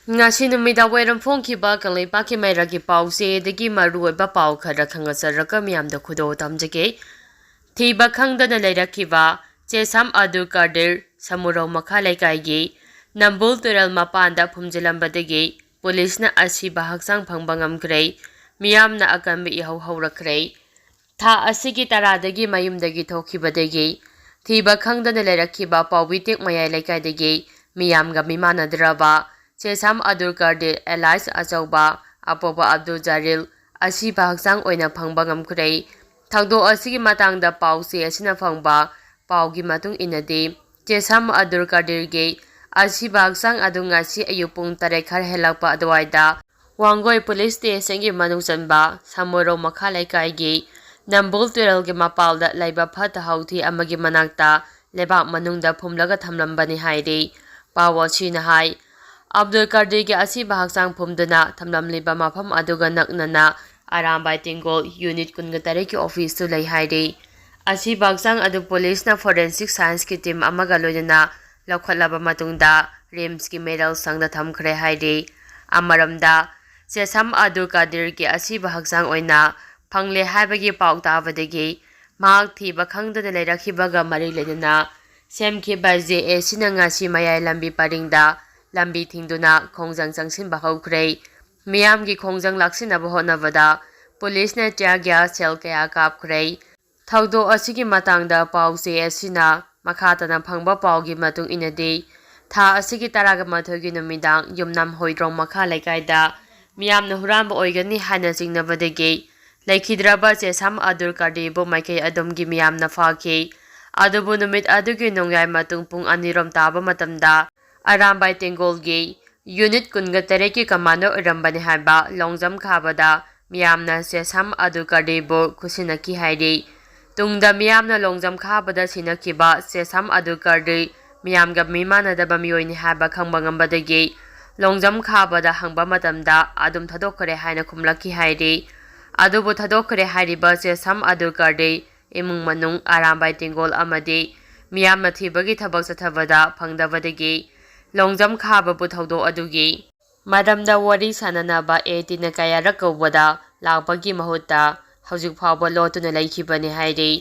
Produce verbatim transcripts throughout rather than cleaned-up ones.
ꯉꯁꯤ ꯅꯨꯃꯤꯗꯥꯡ ꯋꯥꯏꯔꯝ ꯐꯣꯡꯈꯤꯕ ꯀꯪꯂꯩꯄꯥꯛꯀꯤ ꯃꯩꯔꯥꯒꯤ ꯄꯥꯎꯆꯦꯗꯒꯤ ꯃꯔꯨꯑꯣꯏꯕ ꯄꯥꯎ ꯈꯔ ꯈꯪꯍꯟꯖꯔꯒ ꯃꯤꯌꯥꯝꯗ ꯈꯨꯗꯣꯜ ꯇꯝꯖꯒꯦ꯫ ꯊꯤꯕ ꯈꯪꯗꯅ ꯂꯩꯔꯛꯈꯤꯕ ꯆꯦꯁꯥꯝ ꯑꯗꯨ ꯀꯥꯗꯤꯔ, ꯁꯃꯨꯔꯧ ꯃꯈꯥ ꯂꯩꯀꯥꯏꯒꯤ ꯅꯝꯕꯨꯜ ꯇꯨꯔꯦꯜ ꯃꯄꯥꯟꯗ ꯐꯨꯝꯖꯤꯜꯂꯝꯕꯗꯒꯤ ꯄꯨꯂꯤꯁꯅ ꯑꯁꯤꯕ ꯍꯛꯆꯥꯡ ꯐꯪꯕ ꯉꯝꯈ꯭ꯔꯦ꯫ ꯃꯤꯌꯥꯝꯅ ꯑꯀꯟꯕ ꯏꯍꯧ ꯍꯧꯔꯛꯈ꯭ꯔꯦ꯫ ꯊꯥ ꯑꯁꯤꯒꯤ ꯇꯔꯥꯗꯒꯤ ꯃꯌꯨꯝꯗꯒꯤ ꯊꯣꯛꯈꯤꯕꯗꯒꯤ ꯊꯤꯕ ꯈꯪꯗꯅ ꯂꯩꯔꯛꯈꯤꯕ ꯄꯥꯎꯕꯤꯇꯦꯛ ꯃꯌꯥꯏ ꯂꯩꯀꯥꯏꯗꯒꯤ ꯃꯤꯌꯥꯝꯒ ꯃꯤꯃꯥꯟꯅꯗ꯭ꯔꯕ ꯆꯦꯁꯥꯝ ꯑꯗꯨꯜ ꯀꯥꯗꯤꯔ ꯑꯦꯂꯥꯏꯁ ꯑꯆꯧꯕ ꯑꯄꯣꯕ ꯑꯕꯗꯨꯜ ꯖꯥꯂꯤꯜ ꯑꯁꯤꯕ ꯍꯛꯆꯥꯡ ꯑꯣꯏꯅ ꯐꯪꯕ ꯉꯝꯈ꯭ꯔꯦ꯫ ꯊꯧꯗꯣꯛ ꯑꯁꯤꯒꯤ ꯃꯇꯥꯡꯗ ꯄꯥꯎꯆꯦ ꯑꯁꯤꯅ ꯐꯪꯕ ꯄꯥꯎꯒꯤ ꯃꯇꯨꯡ ꯏꯟꯅꯗꯤ, ꯆꯦꯁꯥꯝ ꯑꯗꯨꯜ ꯀꯥꯗꯤꯔꯒꯤ ꯑꯁꯤꯕ ꯍꯛꯆꯥꯡ ꯑꯗꯨ ꯉꯁꯤ ꯑꯌꯨꯛ ꯄꯨꯡ ꯇꯔꯦꯠ ꯈꯔ ꯍꯦꯜꯂꯛꯄ ꯑꯗꯨꯋꯥꯏꯗ ꯋꯥꯡꯒꯣꯏ ꯄꯨꯂꯤꯁ ꯁ꯭ꯇꯦꯁꯟꯒꯤ ꯃꯅꯨꯡ ꯆꯟꯕ ꯁꯃꯨꯔꯧ ꯃꯈꯥ ꯂꯩꯀꯥꯏꯒꯤ ꯅꯝꯕꯨꯜ ꯇꯨꯔꯦꯜꯒꯤ ꯃꯄꯥꯜꯗ ꯂꯩꯕ ꯐꯠꯇ ꯍꯥꯎꯊꯤ ꯑꯃꯒꯤ ꯃꯅꯥꯛꯇ ꯂꯩꯕꯥꯛ ꯃꯅꯨꯡꯗ ꯐꯨꯝꯂꯒ ꯊꯝꯂꯝꯕꯅꯤ ꯍꯥꯏꯔꯤ꯫ ꯄꯥꯎ ꯑꯁꯤꯅ ꯍꯥꯏ, ꯑꯕꯗꯨꯜ ꯀꯥꯗꯤꯔꯒꯤ ꯑꯁꯤꯕ ꯍꯛꯆꯥꯡ ꯐꯨꯝꯗꯨꯅ ꯊꯝꯂꯝꯂꯤꯕ ꯃꯐꯝ ꯑꯗꯨꯒ ꯅꯛꯅꯅ ꯑꯔꯥꯝꯕꯥꯏ ꯇꯦꯡꯒꯣꯜ ꯌꯨꯅꯤꯠ ꯀꯨꯟꯒ ꯇꯔꯦꯠꯀꯤ ꯑꯣꯐꯤꯁꯇꯨ ꯂꯩ ꯍꯥꯏꯔꯤ꯫ ꯑꯁꯤꯕ ꯍꯛꯆꯥꯡ ꯑꯗꯨ ꯄꯨꯂꯤꯁꯅ ꯐꯣꯔꯦꯟꯁꯤꯛ ꯁꯥꯏꯟꯁꯀꯤ ꯇꯤꯝ ꯑꯃꯒ ꯂꯣꯏꯅꯅ ꯂꯧꯈꯠꯂꯕ ꯃꯇꯨꯡꯗ ꯔꯤꯝꯁꯀꯤ ꯃꯦꯗꯤꯀꯦꯜ ꯁꯪꯗ ꯊꯝꯈ꯭ꯔꯦ ꯍꯥꯏꯔꯤ꯫ ꯑꯃꯔꯣꯝꯗ, ꯆꯦꯁꯥꯝ ꯑꯗꯨꯜ ꯀꯥꯗꯤꯔꯒꯤ ꯑꯁꯤꯕ ꯍꯛꯆꯥꯡ ꯑꯣꯏꯅ ꯐꯪꯂꯦ ꯍꯥꯏꯕꯒꯤ ꯄꯥꯎ ꯇꯥꯕꯗꯒꯤ ꯃꯍꯥꯛ ꯊꯤꯕ ꯈꯪꯗꯅ ꯂꯩꯔꯛꯈꯤꯕꯒ ꯃꯔꯤ ꯂꯩꯅꯅ ꯁꯦꯝꯈꯤꯕ ꯖꯦ ꯑꯦ ꯁꯤꯅ ꯉꯁꯤ ꯃꯌꯥꯏ ꯂꯝꯕꯤ ꯄꯔꯤꯡꯗ ꯂꯝꯕꯤ ꯊꯤꯡꯗꯨꯅ ꯈꯣꯡꯖꯪ ꯆꯪꯁꯤꯟꯕ ꯍꯧꯈ꯭ꯔꯦ꯫ ꯃꯤꯌꯥꯝꯒꯤ ꯈꯣꯡꯖꯪ ꯂꯥꯛꯁꯤꯟꯅꯕ ꯍꯣꯠꯅꯕꯗ ꯄꯨꯂꯤꯁꯅ tear gas shell ꯀꯌꯥ ꯀꯥꯞꯈ꯭ꯔꯦ꯫ ꯊꯧꯗꯣꯛ ꯑꯁꯤꯒꯤ ꯃꯇꯥꯡꯗ ꯄꯥꯎꯆꯦ ꯑꯁꯤꯅ ꯃꯈꯥ ꯇꯥꯅ ꯐꯪꯕ ꯄꯥꯎꯒꯤ ꯃꯇꯨꯡ ꯏꯟꯅꯗꯤ, ꯊꯥ ꯑꯁꯤꯒꯤ ꯇꯔꯥꯒ ꯃꯥꯊꯣꯏꯒꯤ ꯅꯨꯃꯤꯗꯥꯡ ꯌꯨꯝꯅꯥꯝ ꯍꯣꯏꯗ꯭ꯔꯣꯡ ꯃꯈꯥ ꯂꯩꯀꯥꯏꯗ ꯃꯤꯌꯥꯝꯅ ꯍꯨꯔꯥꯟꯕ ꯑꯣꯏꯒꯅꯤ ꯍꯥꯏꯅ ꯆꯤꯡꯅꯕꯗꯒꯤ ꯂꯩꯈꯤꯗ꯭ꯔꯕ ꯆꯦꯁꯥꯝ ꯑꯗꯨꯜ ꯀꯥꯗꯤꯔꯕꯨ ꯃꯥꯏꯀꯩ ꯑꯗꯨꯝꯒꯤ ꯃꯤꯌꯥꯝꯅ ꯐꯥꯈꯤ꯫ ꯑꯗꯨꯕꯨ ꯅꯨꯃꯤꯠ ꯑꯗꯨꯒꯤ ꯅꯣꯡꯌꯥꯏ ꯃꯇꯨꯡ ꯄꯨꯡ ꯑꯅꯤꯔꯣꯝ ꯇꯥꯕ ꯃꯇꯝꯗ ꯑꯔꯥꯝꯕꯥꯏ ꯇꯦꯡꯒꯣꯜꯒꯤ ꯌꯨꯅꯤꯠ ꯀꯨꯟꯒ ꯇꯔꯦꯠꯀꯤ ꯀꯃꯥꯟꯗꯔ ꯑꯣꯏꯔꯝꯕꯅꯤ ꯍꯥꯏꯕ ꯂꯣꯡꯖꯝ ꯈꯥꯕꯗ ꯃꯤꯌꯥꯝꯅ ꯆꯦꯁꯥꯝ ꯑꯗꯨꯜ ꯀꯥꯗꯤꯔꯕꯨ ꯈꯨꯠꯁꯤꯟꯅꯈꯤ ꯍꯥꯏꯔꯤ꯫ ꯇꯨꯡꯗ ꯃꯤꯌꯥꯝꯅ ꯂꯣꯡꯖꯝ ꯈꯥꯕꯗ ꯁꯤꯟꯅꯈꯤꯕ ꯆꯦꯁꯥꯝ ꯑꯗꯨꯜ ꯀꯥꯗꯤꯔ ꯃꯤꯌꯥꯝꯒ ꯃꯤꯃꯥꯟꯅꯗꯕ ꯃꯤꯑꯣꯏꯅꯤ ꯍꯥꯏꯕ ꯈꯪꯕ ꯉꯝꯕꯗꯒꯤ ꯂꯣꯡꯖꯝ ꯈꯥꯕꯗ ꯍꯪꯕ ꯃꯇꯝꯗ ꯑꯗꯨꯝ ꯊꯥꯗꯣꯛꯈ꯭ꯔꯦ ꯍꯥꯏꯅ ꯈꯨꯝꯂꯛꯈꯤ ꯍꯥꯏꯔꯤ꯫ ꯑꯗꯨꯕꯨ ꯊꯥꯗꯣꯛꯈ꯭ꯔꯦ ꯍꯥꯏꯔꯤꯕ ꯆꯦꯁꯥꯝ ꯑꯗꯨꯜ ꯀꯥꯗꯤꯔ ꯏꯃꯨꯡ ꯃꯅꯨꯡ, ꯑꯔꯥꯝꯕꯥꯏ ꯇꯦꯡꯒꯣꯜ ꯑꯃꯗꯤ ꯃꯤꯌꯥꯝꯅ ꯊꯤꯕꯒꯤ ꯊꯕꯛ ꯆꯠꯊꯕꯗ ꯐꯪꯗꯕꯗꯒꯤ ꯂꯣꯡꯖꯝ ꯈꯥꯕꯕꯨ ꯊꯧꯗꯣꯛ ꯑꯗꯨꯒꯤ ꯃꯔꯝꯗ ꯋꯥꯔꯤ ꯁꯥꯟꯅꯅꯕ ꯑꯦ ꯇꯤꯅ ꯀꯌꯥꯔꯛ ꯀꯧꯕꯗ ꯂꯥꯛꯄꯒꯤ ꯃꯍꯨꯠꯇ ꯍꯧꯖꯤꯛ ꯐꯥꯎꯕ ꯂꯣꯠꯇꯨꯅ ꯂꯩꯈꯤꯕꯅꯤ ꯍꯥꯏꯔꯤ꯫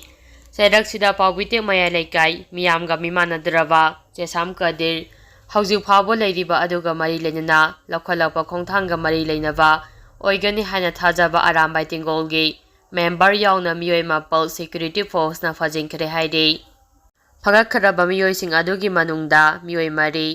ꯆꯩꯔꯛꯁꯤꯗ ꯄꯥꯎꯕꯤꯇꯦꯛ ꯃꯌꯥꯏ ꯂꯩꯀꯥꯏ ꯃꯤꯌꯥꯝꯒ ꯃꯤꯃꯥꯟꯅꯗ꯭ꯔꯕ ꯆꯦꯁꯥꯝ ꯀꯗꯤꯔ ꯍꯧꯖꯤꯛ ꯐꯥꯎꯕ ꯂꯩꯔꯤꯕ ꯑꯗꯨꯒ ꯃꯔꯤ ꯂꯩꯅꯅ ꯂꯧꯈꯠꯂꯛꯄ ꯈꯣꯡꯊꯥꯡꯒ ꯃꯔꯤ ꯂꯩꯅꯕ ꯑꯣꯏꯒꯅꯤ ꯍꯥꯏꯅ ꯊꯥꯖꯕ ꯑꯔꯥꯝꯕꯥꯏ ꯇꯦꯡꯒꯣꯜꯒꯤ ꯃꯦꯝꯕꯔ ꯌꯥꯎꯅ ꯃꯤꯑꯣꯏ ꯃꯥꯄꯜ ꯁꯦꯀ꯭ꯌꯨꯔꯤꯇꯤ ꯐꯣꯔꯁꯅ ꯐꯥꯖꯤꯟꯈ꯭ꯔꯦ ꯍꯥꯏꯔꯤ꯫ ꯐꯒꯠꯈ꯭ꯔꯕ ꯃꯤꯑꯣꯏꯁꯤꯡ ꯑꯗꯨꯒꯤ ꯃꯅꯨꯡꯗ ꯃꯤꯑꯣꯏ ꯃꯔꯤ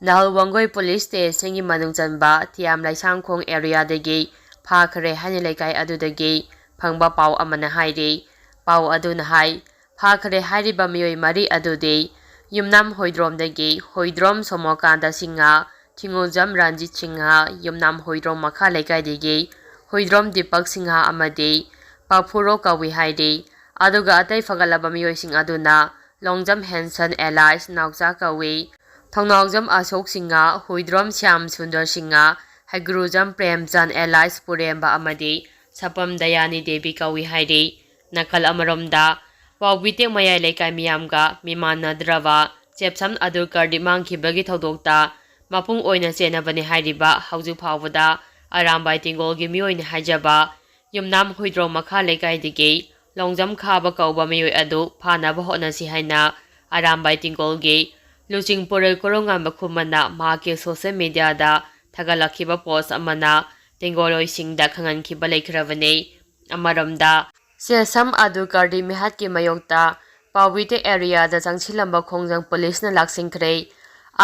ꯅꯍꯜꯋꯥꯡꯒꯣꯏ ꯄꯨꯂꯤꯁ ꯁ꯭ꯇꯦꯁꯟꯒꯤ ꯃꯅꯨꯡ ꯆꯟꯕ ꯊꯤꯌꯥꯝ ꯂꯩꯁꯥꯡꯈꯣꯡ ꯑꯦꯔꯤꯌꯥꯗꯒꯤ ꯐꯥꯈ꯭ꯔꯦ ꯍꯥꯏꯅ ꯂꯩꯀꯥꯏ ꯑꯗꯨꯗꯒꯤ ꯐꯪꯕ ꯄꯥꯎ ꯑꯃꯅ ꯍꯥꯏꯔꯤ꯫ ꯄꯥꯎ ꯑꯗꯨꯅ ꯍꯥꯏ, ꯐꯥꯈ꯭ꯔꯦ ꯍꯥꯏꯔꯤꯕ ꯃꯤꯑꯣꯏ ꯃꯔꯤ ꯑꯗꯨꯗꯤ ꯌꯨꯝꯅꯥꯝ ꯍꯣꯏꯗ꯭ꯔꯣꯝꯗꯒꯤ ꯍꯣꯏꯗ꯭ꯔꯣꯝ ꯁꯣꯃꯣꯀꯥꯟꯇ ꯁꯤꯡꯍ, ꯊꯤꯉꯣꯖꯝ ꯔꯟꯖꯤꯠ ꯁꯤꯡꯍ, ꯌꯨꯝꯅꯥꯝ ꯍꯣꯏꯗ꯭ꯔꯣꯝ ꯃꯈꯥ ꯂꯩꯀꯥꯏꯗꯒꯤ ꯍꯣꯏꯗ꯭ꯔꯣꯝ ꯗꯤꯄꯛ ꯁꯤꯡꯍ ꯑꯃꯗꯤ ꯄꯥꯐꯨꯔꯣ ꯀꯧꯏ ꯍꯥꯏꯔꯤ꯫ ꯑꯗꯨꯒ ꯑꯇꯩ ꯐꯒꯠꯂꯕ ꯃꯤꯑꯣꯏꯁꯤꯡ ꯑꯗꯨꯅ ꯂꯣꯡꯖꯝ ꯍꯦꯟꯁꯟ ꯑꯦꯂꯥꯏꯁ ꯅꯥꯎꯆꯥ ꯀꯧꯏ, ꯊꯧꯅꯥꯎꯖꯝ ꯑꯁꯣꯛ ꯁꯤꯡꯍ, ꯍꯨꯏꯗ꯭ꯔꯣꯝ ꯁ꯭ꯌꯥꯝ ꯁꯨꯟꯗꯔ ꯁꯤꯡꯍ, ꯍꯩꯒ꯭ꯔꯨꯖꯝ ꯄ꯭ꯔꯦꯝꯆꯟ ꯑꯦꯂꯥꯏꯁ ꯄꯨꯔꯦꯝꯕ ꯑꯃꯗꯤ ꯁꯄꯝ ꯗꯌꯥꯅꯤ ꯗꯦꯕꯤ ꯀꯧꯏ ꯍꯥꯏꯔꯤ꯫ ꯅꯥꯀꯜ ꯑꯃꯔꯣꯝꯗ, ꯄꯥꯎꯕꯤꯇꯦꯛ ꯃꯌꯥꯏ ꯂꯩꯀꯥꯏ ꯃꯤꯌꯥꯝꯒ ꯃꯤꯃꯥꯟꯅꯗ꯭ꯔꯕ ꯆꯦꯞꯁꯝ ꯑꯗꯨ ꯀꯔꯗꯤ ꯃꯥꯡꯈꯤꯕꯒꯤ ꯊꯧꯗꯣꯛꯇ ꯃꯄꯨꯡ ꯑꯣꯏꯅ ꯆꯦꯟꯅꯕꯅꯤ ꯍꯥꯏꯔꯤꯕ ꯍꯧꯖꯤꯛ ꯐꯥꯎꯕꯗ ꯑꯔꯥꯝꯕꯥꯏ ꯇꯦꯡꯒꯣꯜꯒꯤ ꯃꯤꯑꯣꯏꯅꯤ ꯍꯥꯏꯖꯕ ꯌꯨꯝꯅꯥꯝ ꯍꯨꯏꯗ꯭ꯔꯣꯝ ꯃꯈꯥ ꯂꯩꯀꯥꯏꯗꯒꯤ ꯂꯣꯡꯖꯝ ꯈꯥꯕ ꯀꯧꯕ ꯃꯤꯑꯣꯏ ꯑꯗꯨ ꯐꯥꯅꯕ ꯍꯣꯠꯅꯁꯤ ꯍꯥꯏꯅ ꯑꯔꯥꯝꯕꯥꯏ ꯇꯦꯡꯒꯣꯜꯒꯤ ꯂꯨꯆꯤꯡ ꯄꯨꯔꯣꯏ ꯀꯣꯔꯣꯉꯥꯟꯕ ꯈꯨꯃꯟꯅ ꯃꯍꯥꯛꯀꯤ ꯁꯣꯁꯦꯜ ꯃꯤꯗꯤꯌꯥꯗ ꯊꯥꯒꯠꯂꯛꯈꯤꯕ ꯄꯣꯁ ꯑꯃꯅ ꯇꯦꯡꯒꯣꯜꯂꯣꯏꯁꯤꯡꯗ ꯈꯪꯍꯟꯈꯤꯕ ꯂꯩꯈ꯭ꯔꯕꯅꯤ꯫ ꯑꯃꯔꯣꯝꯗ, ꯁꯦꯁꯝ ꯑꯗꯨ ꯀꯔꯗꯤ ꯃꯤꯍꯥꯠꯀꯤ ꯃꯥꯌꯣꯛꯇ ꯄꯥꯎꯕꯤꯇꯦ ꯑꯦꯔꯤꯌꯥꯗ ꯆꯪꯁꯤꯜꯂꯝꯕ ꯈꯣꯡꯖꯪ ꯄꯨꯂꯤꯁꯅ ꯂꯥꯛꯁꯤꯟꯈ꯭ꯔꯦ꯫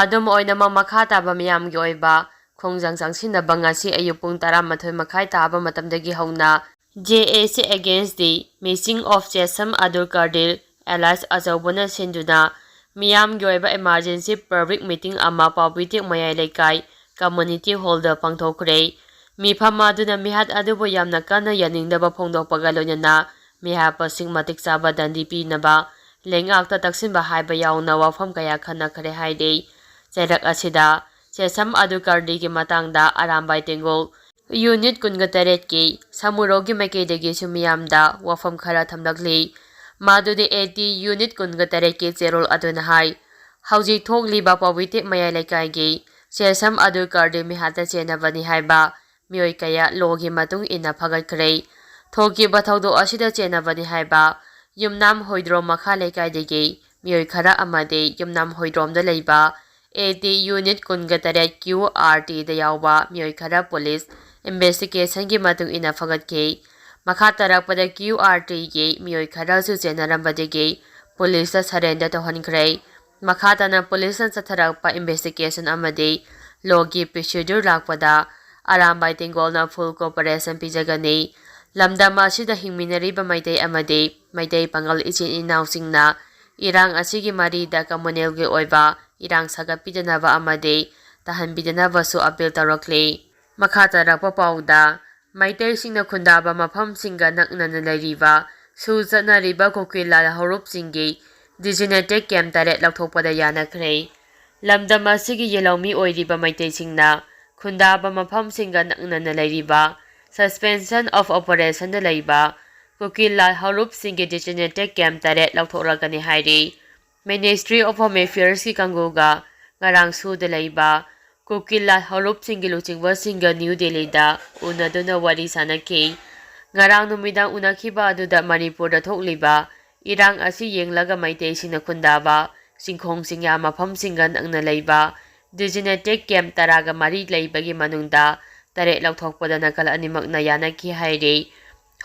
ꯑꯗꯨꯝ ꯑꯣꯏꯅꯃꯛ, ꯃꯈꯥ ꯇꯥꯕ ꯃꯤꯌꯥꯝꯒꯤ ꯑꯣꯏꯕ ꯈꯣꯡꯖꯪ ꯆꯪꯁꯤꯟꯅꯕ ꯉꯁꯤ ꯑꯌꯨꯛ ꯄꯨꯡ ꯇꯔꯥꯃꯥꯊꯣꯏ ꯃꯈꯥꯏ ꯇꯥꯕ ꯃꯇꯝꯗꯒꯤ ꯍꯧꯅ J A C against the missing of ꯆꯦꯁꯝ ꯑꯗꯨꯜ ꯀꯥꯗꯤꯔ alias ꯑꯆꯧꯕꯅ ꯁꯤꯟꯗꯨꯅ ꯃꯤꯌꯥꯝꯒꯤ ꯑꯣꯏꯕ emergency public meeting ꯑꯃ ꯄꯥꯎꯕꯤꯇꯦꯛ ꯃꯌꯥꯏ ꯂꯩꯀꯥꯏ community hall ꯗ ꯄꯥꯡꯊꯣꯛꯈ꯭ꯔꯦ꯫ ꯃꯤꯐꯝ ꯑꯗꯨꯅ ꯃꯤꯍꯥꯠ ꯑꯗꯨꯕꯨ ꯌꯥꯝꯅ ꯀꯟꯅ ꯌꯥꯅꯤꯡꯗꯕ ꯐꯣꯡꯗꯣꯛꯄꯒ ꯂꯣꯏꯅꯅ ꯃꯤꯍꯥꯠꯄꯁꯤꯡ ꯃꯇꯤꯛ ꯆꯥꯕ ꯗꯟꯗꯤ ꯄꯤꯅꯕ ꯂꯩꯉꯥꯛꯇ ꯇꯛꯁꯤꯟꯕ ꯍꯥꯏꯕ ꯌꯥꯎꯅ ꯋꯥꯐꯝ ꯀꯌꯥ ꯈꯟꯅꯈ꯭ꯔꯦ ꯍꯥꯏꯔꯤ꯫ ꯆꯩꯔꯛ ꯑꯁꯤꯗ ꯆꯦꯁꯝ ꯑꯗꯨꯜ ꯀꯥꯗꯤꯔꯒꯤ ꯃꯇꯥꯡꯗ ꯑꯔꯥꯝꯕꯥꯏ ꯇꯦꯡꯒꯣꯜ unit ꯀꯨꯟꯒ ꯇꯔꯦꯠꯀꯤ ꯁꯃꯨꯔꯧꯒꯤ ꯃꯥꯏꯀꯩꯗꯒꯤꯁꯨ ꯃꯤꯌꯥꯝꯗ ꯋꯥꯐꯝ ꯈꯔ ꯊꯝꯂꯛꯂꯤ꯫ ꯃꯗꯨꯗꯤ A T unit ꯀꯨꯟꯒ ꯇꯔꯦꯠꯀꯤ ꯆꯦꯔꯣꯜ ꯑꯗꯨꯅ ꯍꯥꯏ, ꯍꯧꯖꯤꯛ ꯊꯣꯛꯂꯤꯕ ꯄꯥꯎꯕꯤꯇꯦꯛ ꯃꯌꯥꯏ ꯂꯩꯀꯥꯏꯒꯤ ꯁꯦꯁꯝ ꯑꯗꯨ ꯀꯔꯗꯤ ꯃꯤꯍꯥꯠꯇ ꯆꯦꯟꯅꯕꯅꯤ ꯍꯥꯏꯕ ꯃꯤꯑꯣꯏ ꯀꯌꯥ ꯂꯣꯒꯤ ꯃꯇꯨꯡ ꯏꯟꯅ ꯐꯒꯠꯈ꯭ꯔꯦ꯫ ꯊꯣꯛꯈꯤꯕ ꯊꯧꯗꯣꯛ ꯑꯁꯤꯗ ꯆꯦꯟꯅꯕꯅꯤ ꯍꯥꯏꯕ ꯌꯨꯝꯅꯥꯝ ꯍꯣꯏꯗ꯭ꯔꯣꯝ ꯃꯈꯥ ꯂꯩꯀꯥꯏꯗꯒꯤ ꯃꯤꯑꯣꯏ ꯈꯔ ꯑꯃꯗꯤ ꯌꯨꯝꯅꯥꯝ ꯍꯣꯏꯗ꯭ꯔꯣꯝꯗ ꯂꯩꯕ ꯑꯦ ꯇꯤ ꯌꯨꯅꯤꯠ ꯀꯨꯟꯒ ꯇꯔꯦꯠ ꯀ꯭ꯌꯨ ꯑꯥꯔ ꯇꯤꯗ ꯌꯥꯎꯕ ꯃꯤꯑꯣꯏ ꯈꯔ ꯄꯨꯂꯤꯁ ꯏꯟꯚꯦꯁꯇꯤꯒꯦꯁꯟꯒꯤ ꯃꯇꯨꯡ ꯏꯟꯅ ꯐꯒꯠꯈꯤ꯫ ꯃꯈꯥ ꯇꯥꯔꯛꯄꯗ ꯀ꯭ꯌꯨ ꯑꯥꯔ ꯇꯤꯒꯤ ꯃꯤꯑꯣꯏ ꯈꯔꯁꯨ ꯆꯦꯟꯅꯔꯝꯕꯗꯒꯤ ꯄꯨꯂꯤꯁꯇ ꯁꯔꯦꯟꯗꯔ ꯇꯧꯍꯟꯈ꯭ꯔꯦ꯫ ꯃꯈꯥ ꯇꯥꯅ ꯄꯨꯂꯤꯁꯅ ꯆꯠꯊꯔꯛꯄ ꯏꯟꯚꯦꯁꯇꯤꯒꯦꯁꯟ ꯑꯃꯗꯤ ꯂꯣꯒꯤ ꯄ꯭ꯔꯣꯁꯤꯗ꯭ꯌꯨꯔ ꯂꯥꯛꯄꯗ ꯑꯔꯥꯝꯕꯥꯏ ꯇꯦꯡꯒꯣꯜꯅ ꯐꯨꯜ ꯀꯣꯑꯣꯄꯔꯦꯁꯟ ꯄꯤꯖꯒꯅꯤ꯫ ꯂꯝꯗꯝ ꯑꯁꯤꯗ ꯍꯤꯡꯃꯤꯟꯅꯔꯤꯕ ꯃꯩꯇꯩ ꯑꯃꯗꯤ ꯃꯩꯇꯩ ꯄꯥꯉꯜ ꯏꯆꯤꯟ ꯏꯅꯥꯎꯁꯤꯡꯅ ꯏꯔꯥꯡ ꯑꯁꯤꯒꯤ ꯃꯔꯤꯗ ꯀꯝꯃꯨꯅꯦꯜꯒꯤ ꯑꯣꯏꯕ ꯏꯔꯥꯡ ꯁꯥꯒꯠꯄꯤꯗꯅꯕ ꯑꯃꯗꯤ ꯇꯥꯍꯟꯕꯤꯗꯅꯕꯁꯨ ꯑꯄꯤꯜ ꯇꯧꯔꯛꯂꯤ꯫ ꯃꯈꯥ ꯇꯥꯔꯛꯄ ꯄꯥꯎꯗ, ꯃꯩꯇꯩꯁꯤꯡꯅ ꯈꯨꯟꯗꯥꯕ ꯃꯐꯝꯁꯤꯡꯒ ꯅꯛꯅꯅ ꯂꯩꯔꯤꯕ ꯁꯨ ꯆꯠꯅꯔꯤꯕ ꯀꯨꯀꯤ ꯂꯥꯜꯍꯧꯂꯨꯞꯁꯤꯡꯒꯤ ꯗꯤꯖꯤꯅꯦꯇꯦꯠ ꯀꯦꯝꯞ ꯇꯔꯦꯠ ꯂꯧꯊꯣꯛꯄꯗ ꯌꯥꯅꯈ꯭ꯔꯦ꯫ ꯂꯝꯗꯝ ꯑꯁꯤꯒꯤ ꯌꯦꯜꯍꯧꯃꯤ ꯑꯣꯏꯔꯤꯕ ꯃꯩꯇꯩꯁꯤꯡꯅ ꯈꯨꯟꯗꯥꯕ ꯃꯐꯝꯁꯤꯡꯒ ꯅꯛꯅꯅ ꯂꯩꯔꯤꯕ ꯁꯁꯄꯦꯟꯁꯟ ꯑꯣꯐ ꯑꯣꯄꯔꯦꯁꯟꯗ ꯂꯩꯕ ꯀꯨꯀꯤ ꯂꯥꯜꯍꯧꯂꯨꯞꯁꯤꯡꯒꯤ ꯗꯤꯖꯤꯅꯦꯇꯦꯠ ꯀꯦꯝꯞ ꯇꯔꯦꯠ ꯂꯧꯊꯣꯛꯂꯒꯅꯤ ꯍꯥꯏꯔꯤ꯫ ꯃꯤꯅꯤꯁꯇ꯭ꯔꯤ ꯑꯣꯐ ꯍꯣꯝ ꯑꯦꯐꯤꯌꯔꯁꯀꯤ ꯀꯥꯡꯕꯨꯒ ꯉꯔꯥꯡ ꯁꯨꯗ ꯂꯩꯕ ꯀꯨꯀꯤ ꯂꯥꯜꯍꯧꯂꯨꯞꯁꯤꯡꯒꯤ ꯂꯨꯆꯤꯡꯕꯁꯤꯡꯒ ꯅ꯭ꯌꯨ ꯗꯦꯜꯂꯤꯗ ꯎꯅꯗꯨꯅ ꯋꯥꯔꯤ ꯁꯥꯅꯈꯤ꯫ ꯉꯔꯥꯡ ꯅꯨꯃꯤꯗꯥꯡ ꯎꯅꯈꯤꯕ ꯑꯗꯨꯗ ꯃꯅꯤꯄꯨꯔꯗ ꯊꯣꯛꯂꯤꯕ ꯏꯔꯥꯡ ꯑꯁꯤ ꯌꯦꯡꯂꯒ ꯃꯩꯇꯩꯁꯤꯡꯅ ꯈꯨꯟꯗꯥꯕ ꯆꯤꯡꯈꯣꯡ ꯆꯤꯡꯌꯥ ꯃꯐꯝꯁꯤꯡꯒ ꯅꯛꯅ ꯂꯩꯕ ꯗꯤꯖꯤꯅꯦꯇꯦꯠ ꯀꯦꯝꯞ ꯇꯔꯥꯒ ꯃꯔꯤ ꯂꯩꯕꯒꯤ ꯃꯅꯨꯡꯗ ꯇꯔꯦꯠ ꯂꯧꯊꯣꯛꯄꯗ ꯅꯥꯀꯜ ꯑꯅꯤꯃꯛꯅ ꯌꯥꯅꯈꯤ ꯍꯥꯏꯔꯤ꯫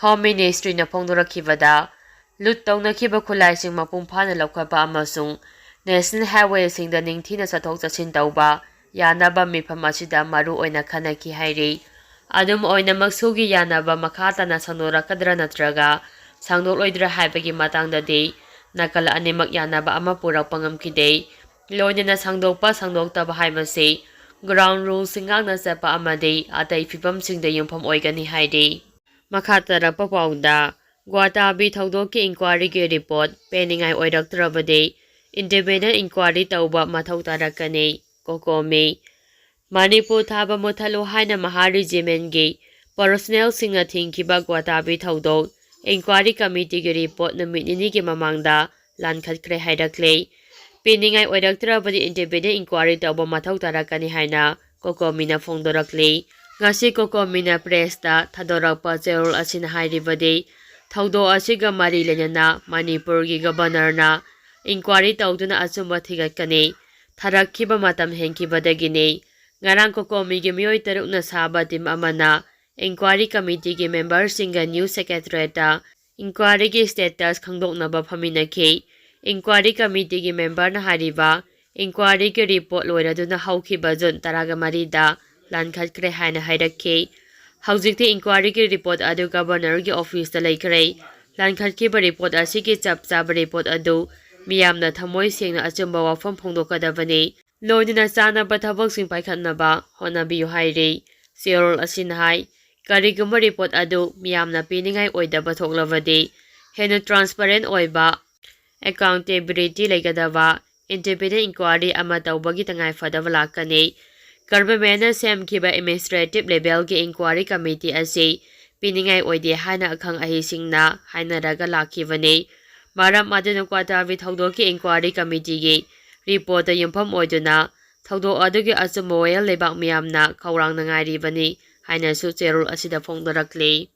ꯍꯣꯝ ꯃꯤꯅꯤꯁꯇ꯭ꯔꯤꯅ ꯐꯣꯡꯗꯣꯔꯛꯈꯤꯕꯗ, ꯂꯨꯠ ꯇꯧꯅꯈꯤꯕ ꯈꯨꯠꯂꯥꯏꯁꯤꯡ ꯃꯄꯨꯡ ꯐꯥꯅ ꯂꯧꯈꯠꯄ ꯑꯃꯁꯨꯡ ꯅꯦꯁꯅꯦꯜ ꯍꯥꯏꯋꯦꯁꯤꯡꯗ ꯅꯤꯡꯊꯤꯅ ꯆꯠꯊꯣꯛ ꯆꯠꯁꯤꯟ ꯇꯧꯕ ꯌꯥꯅꯕ ꯃꯤꯐꯝ ꯑꯁꯤꯗ ꯃꯔꯨ ꯑꯣꯏꯅ ꯈꯟꯅꯈꯤ ꯍꯥꯏꯔꯤ꯫ ꯑꯗꯨꯝ ꯑꯣꯏꯅꯃꯛ, ꯁꯨꯒꯤ ꯌꯥꯅꯕ ꯃꯈꯥ ꯇꯥꯅ ꯁꯥꯡꯗꯣꯔꯛꯀꯗ꯭ꯔꯥ ꯅꯠꯇ꯭ꯔꯒ ꯁꯥꯡꯗꯣꯛꯂꯣꯏꯗ꯭ꯔꯥ ꯍꯥꯏꯕꯒꯤ ꯃꯇꯥꯡꯗꯗꯤ ꯅꯥꯀꯜ ꯑꯅꯤꯃꯛ ꯌꯥꯅꯕ ꯑꯃ ꯄꯨꯔꯛꯄ ꯉꯝꯈꯤꯗꯦ꯫ ꯂꯣꯏꯅꯅ ꯁꯥꯡꯗꯣꯛꯄ ꯁꯥꯡꯗꯣꯛꯇꯕ ꯍꯥꯏꯕꯁꯤ ꯒ꯭ꯔꯥꯎꯟ ꯔꯨꯜꯁꯤꯡ ꯉꯥꯛꯅ ꯆꯠꯄ ꯑꯃꯗꯤ ꯑꯇꯩ ꯐꯤꯕꯝꯁꯤꯡꯗ ꯌꯨꯝꯐꯝ ꯑꯣꯏꯒꯅꯤ ꯍꯥꯏꯔꯤ꯫ ꯃꯈꯥ ꯇꯥꯔꯛꯄ ꯄꯥꯎꯗ, ꯒ꯭ꯋꯥꯇꯥꯕꯤ ꯊꯧꯗꯣꯛꯀꯤ ꯏꯟꯀ꯭ꯋꯥꯔꯤꯒꯤ ꯔꯤꯄꯣꯔꯠ ꯄꯦꯟꯅꯤꯡꯉꯥꯏ ꯑꯣꯏꯔꯛꯇ꯭ꯔꯕꯗꯤ ꯏꯟꯗꯤꯄꯦꯟꯗꯦꯟ ꯏꯟꯀ꯭ꯋꯥꯔꯤ ꯇꯧꯕ ꯃꯊꯧ ꯇꯥꯔꯛꯀꯅꯤ꯫ ꯀꯣꯀꯣꯃꯤ꯫ ꯃꯅꯤꯄꯨꯔ ꯊꯥꯕ ꯃꯨꯠꯊꯠꯂꯨ ꯍꯥꯏꯅ ꯃꯍꯥ ꯔꯤꯖꯤꯃꯦꯟꯒꯤ ꯄꯔꯁꯣꯅꯦꯜꯁꯤꯡꯅ ꯊꯤꯡꯈꯤꯕ ꯒ꯭ꯋꯥꯇꯥꯕꯤ ꯊꯧꯗꯣꯛ ꯏꯟꯀ꯭ꯋꯥꯔꯤ ꯀꯃꯤꯇꯤꯒꯤ ꯔꯤꯄꯣꯔꯠ ꯅꯨꯃꯤꯠ ꯅꯤꯅꯤꯒꯤ ꯃꯃꯥꯡꯗ ꯂꯥꯟꯈꯠꯈ꯭ꯔꯦ ꯍꯥꯏꯔꯛꯂꯦ꯫ ꯄꯤꯅꯤꯡꯉꯥꯏ ꯑꯣꯏꯔꯛꯇ꯭ꯔꯕꯗꯤ independent inquiry ꯇꯧꯕ ꯃꯊꯧ ꯇꯥꯔꯛꯀꯅꯤ ꯍꯥꯏꯅ ꯀꯣꯀꯣꯃꯤꯅ ꯐꯣꯡꯗꯣꯔꯛꯂꯤ꯫ ꯉꯁꯤ ꯀꯣꯀꯣꯃꯤꯅ press ꯇ ꯊꯥꯗꯣꯔꯛꯄ ꯆꯦꯔꯣꯜ ꯑꯁꯤꯅ ꯍꯥꯏꯔꯤꯕꯗꯤ, ꯊꯧꯗꯣꯛ ꯑꯁꯤꯒ ꯃꯔꯤ ꯂꯩꯅꯅ ꯃꯅꯤꯄꯨꯔꯒꯤ Governor ꯅ inquiry ꯇꯧꯗꯨꯅ ꯑꯆꯨꯝꯕ ꯊꯤꯒꯠꯀꯅꯤ꯫ ꯊꯥꯔꯛꯈꯤꯕ ꯃꯇꯝ ꯍꯦꯟꯈꯤꯕꯗꯒꯤꯅꯤ꯫ ꯉꯔꯥꯡ ꯀꯣꯀꯣꯃꯤꯒꯤ ꯃꯤꯑꯣꯏ ꯇꯔꯨꯛꯅ ꯁꯥꯕ team ꯑꯃꯅ inquiry committee ꯒꯤ member ꯁꯤꯡꯒ news secretariat ꯇ inquiry ꯒꯤ status ꯈꯪꯗꯣꯛꯅꯕ ꯐꯝꯃꯤꯟꯅꯈꯤ꯫ Inquiry committee ꯒꯤ member ꯅ ꯍꯥꯏꯔꯤꯕ, inquiry ꯒꯤ report ꯂꯣꯏꯔꯗꯨꯅ ꯍꯧꯈꯤꯕ June ꯇꯔꯥꯃꯔꯤꯗ ꯂꯥꯟꯈꯠꯈ꯭ꯔꯦ ꯍꯥꯏꯅ ꯍꯥꯏꯔꯛꯈꯤ꯫ ꯍꯧꯖꯤꯛꯇꯤ inquiry ꯒꯤ report ꯑꯗꯨ Governor ꯒꯤ office ꯇ ꯂꯩꯈ꯭ꯔꯦ꯫ ꯂꯥꯟꯈꯠꯈꯤꯕ report ꯑꯁꯤꯒꯤ ꯆꯞ ꯆꯥꯕ report ꯑꯗꯨ ꯃꯤꯌꯥꯝꯅ ꯊꯃꯣꯏ ꯁꯦꯡꯅ ꯑꯆꯨꯝꯕ ꯋꯥꯐꯝ ꯐꯣꯡꯗꯣꯛꯀꯗꯕꯅꯤ꯫ ꯂꯣꯏꯅꯅ ꯆꯥꯅꯕ ꯊꯕꯛꯁꯤꯡ ꯄꯥꯏꯈꯠꯅꯕ ꯍꯣꯠꯅꯕꯤꯌꯨ ꯍꯥꯏꯔꯤ꯫ ꯆꯦꯔꯣꯜ ꯑꯁꯤꯅ ꯍꯥꯏ, ꯀꯔꯤꯒꯨꯝꯕ report ꯑꯗꯨ ꯃꯤꯌꯥꯝꯅ ꯄꯤꯅꯤꯡꯉꯥꯏ ꯑꯣꯏꯗꯕ ꯊꯣꯛꯂꯕꯗꯤ, ꯍꯦꯟꯅ transparent ꯑꯣꯏꯕ, accountability ꯂꯩꯒꯗꯕ independent inquiry ꯑꯃ ꯇꯧꯕꯒꯤ ꯇꯉꯥꯏꯐꯗꯕ ꯂꯥꯛꯀꯅꯤ꯫ Government ꯅ ꯁꯦꯝꯈꯤꯕ administrative level ꯒꯤ inquiry committee ꯑꯁꯤ ꯄꯤꯅꯤꯡꯉꯥꯏ ꯑꯣꯏꯗꯦ ꯍꯥꯏꯅ ꯑꯈꯪ ꯑꯍꯩꯁꯤꯡꯅ ꯍꯥꯏꯅꯔꯒ ꯂꯥꯛꯈꯤꯕꯅꯤ꯫ ꯃꯔꯝ ꯑꯗꯨꯅ ꯀ꯭ꯋꯥꯇꯥꯕꯤ ꯊꯧꯗꯣꯛꯀꯤ inquiry committee ꯒꯤ report ꯇ ꯌꯨꯝꯐꯝ ꯑꯣꯏꯗꯨꯅ ꯊꯧꯗꯣꯛ ꯑꯗꯨꯒꯤ ꯑꯆꯨꯝꯕ ꯋꯥꯌꯦꯜ ꯂꯩꯕꯥꯛ ꯃꯤꯌꯥꯝꯅ ꯈꯧꯔꯥꯡꯅ ꯉꯥꯏꯔꯤꯕꯅꯤ ꯍꯥꯏꯅꯁꯨ ꯆꯦꯔꯣꯜ ꯑꯁꯤꯗ ꯐꯣꯡꯗꯣꯔꯛꯂꯤ꯫